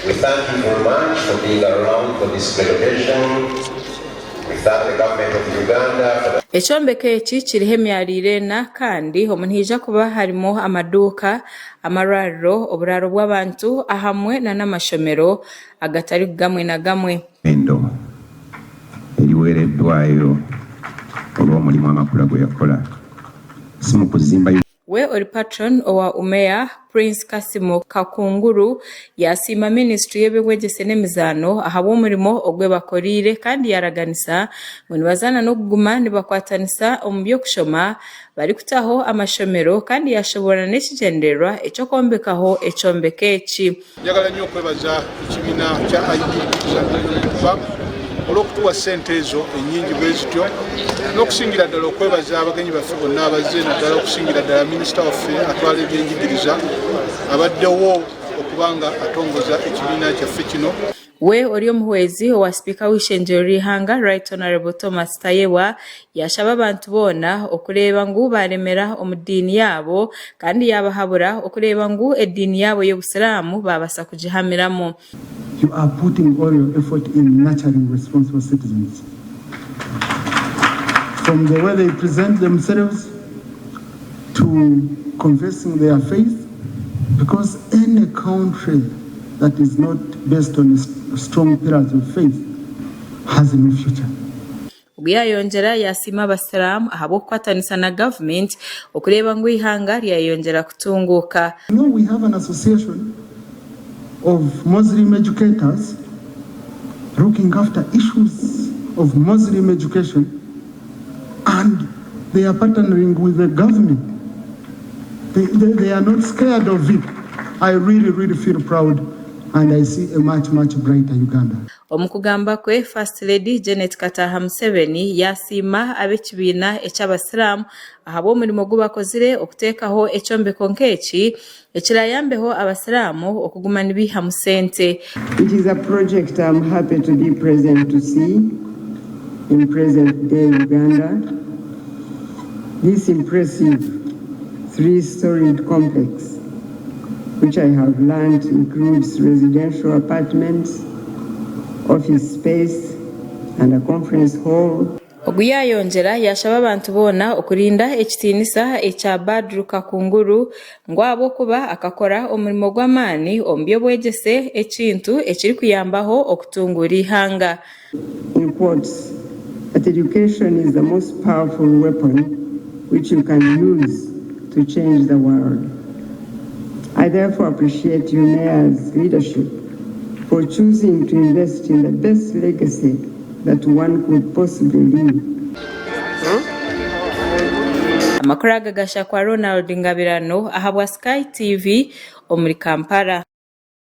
We thank you very much for being around for this great occasion. We thank the government of Uganda for the. Ekyombeko eki kiriho emyariiro ena kandi omu nihaija kuba harimu amaduuka, amarwariro, oburaaro bw'abantu ahamwe n'amashomero agatari gamwe na gamwe. Endo eriweereddwaayo olw'omulimu Amakula gwe yakola si mu kuzimba. We ori Patron owa UMEA, Prince Kasimo Kakunguru yaasiima minisiture y'eby'obwegyese n'emizaano ahabw'omurimo ogu ebakoreire kandi yaaraganisa ngu nibazaana n'okuguma nibakwatanisa omu by'okushoma barikutaho amashomero kandi yaashoboorora n'ekigyendererwa eky'okwombekaho ekyombeko eki. Njagala nnyo okwebaza ekibiina kya IDB Union Bank olw'okutuwa ssente ezo ennyingi bwe zityo n'okusingira ddala okwebaza abagenyi baffe bonna abazze naddala okusingira ddala minisita waffe atwala ebyenjigiriza abaddewo okuba nga atongoza ekibiina kyaffe kino. We ori omuhwezi owa sipiika w'eishengyero ry'eihanga Right Honourable Thomas Tayebwa yaashaba abantu boona okureeba ngu baaremera omu diini yaabo kandi yaabahabura okureeba ngu ediini yaabo y'obusiraamu baabaasa kugihamiramu. You are putting all your effort in nurturing responsible citizens. From the way they present themselves to confessing their faith because any country that is not based on strong pillars of faith has no future. Ogu yaayongyera yaasiima Abasiraamu ahabw'okukwatanisa na gavumenti okureeba ngu eihanga ryayeyongyera kutunguuka. You know we have an association of Muslim educators looking after issues of Muslim education and they are partnering with the government. They, they, they are not scared of it. I really, really feel proud and I see a much, much brighter Uganda. Omu kugamba kwe, First Lady Janet Kataaha Museveni yaasiima ab'ekibiina eky'Abasiraamu ahabw'omurimo ogu bakozire okuteekaho ekyombeko nk'eki ekirayambeho Abasiraamu okuguma nibaihamu sente. It is a project I'm happy to be present to see in present day Uganda. This impressive three-storied complex, which I have learned includes residential apartments, office space and a conference hall. Ogu yaayongyera yaashaba abantu boona okurinda ekitiinisa ekya Badru Kakunguru ngu ahabw'okuba akakora omurimo gw'amaani omu by'obwegyese ekintu ekirikuyambaho okutunguura eihanga. In quotes, that education is the most powerful weapon which you can use to change the world. I therefore appreciate UNEA's leadership for choosing to invest in the best legacy that one could possibly leave. Amakuru aga gashakwa Ronald Ngabirano ahabwa Sky TV omuri Kampala.